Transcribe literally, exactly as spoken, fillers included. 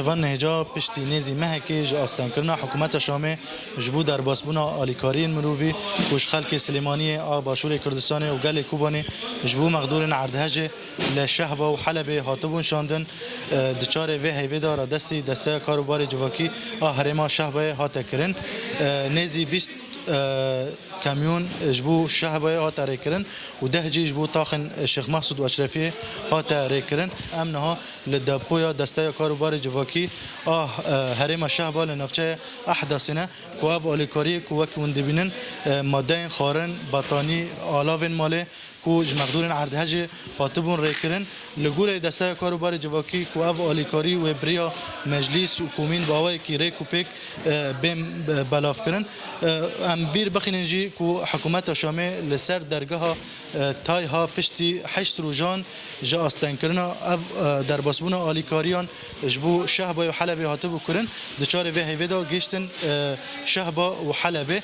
Van nêca piştî nêzî mehekê ji astengkirina hikûmeta Şamê ji bo derbasbûna alîkariyên mirovî ku ji xelkê Silêmaniyê a Başûrê Kurdistanê û gelê Kobanê ji bo mexdûrên erdhejê li Şehba û Helebê hatibûn şandin, e, di çarê vê heyvê de radestî Desteya Kar û Barê Civakî a herêma Şehbayê hate kirin. E, nêzî bîst, e, kamyon ji bo Şehbayê hate rêkirin û deh cî ji bo taxên Şêx Mehsûd û Eşrefiyê hate rêkirin. Em niha li depoya Desteya Kar û Barê Civakî a, e, herêma Şehba li navçeya Ehdasê ne ku ev alîkariyê ku wek hûn dibînin, e, madeyên xwarin, betanî, alavên malê, ku ji mexdûrên erdhejê hatibûn rêkirin. Li gorî Desteya Kar û Barê Civakî ku ev alîkarî wê bi riya meclîs û komîn bi awayekî rêk û pêk, e, bên be-, belavkirin. E, em bîr bixînin jî ku hikûmeta Şamê li ser dergeha, e, Tayha piştî heşt rojan ji astengkirina ev, e, derbasbûna alîkariyan ji bo Şehba û Helebê hatibû kirin, di çarê vê heyvê de gihiştin, e, Şehba û Helebê.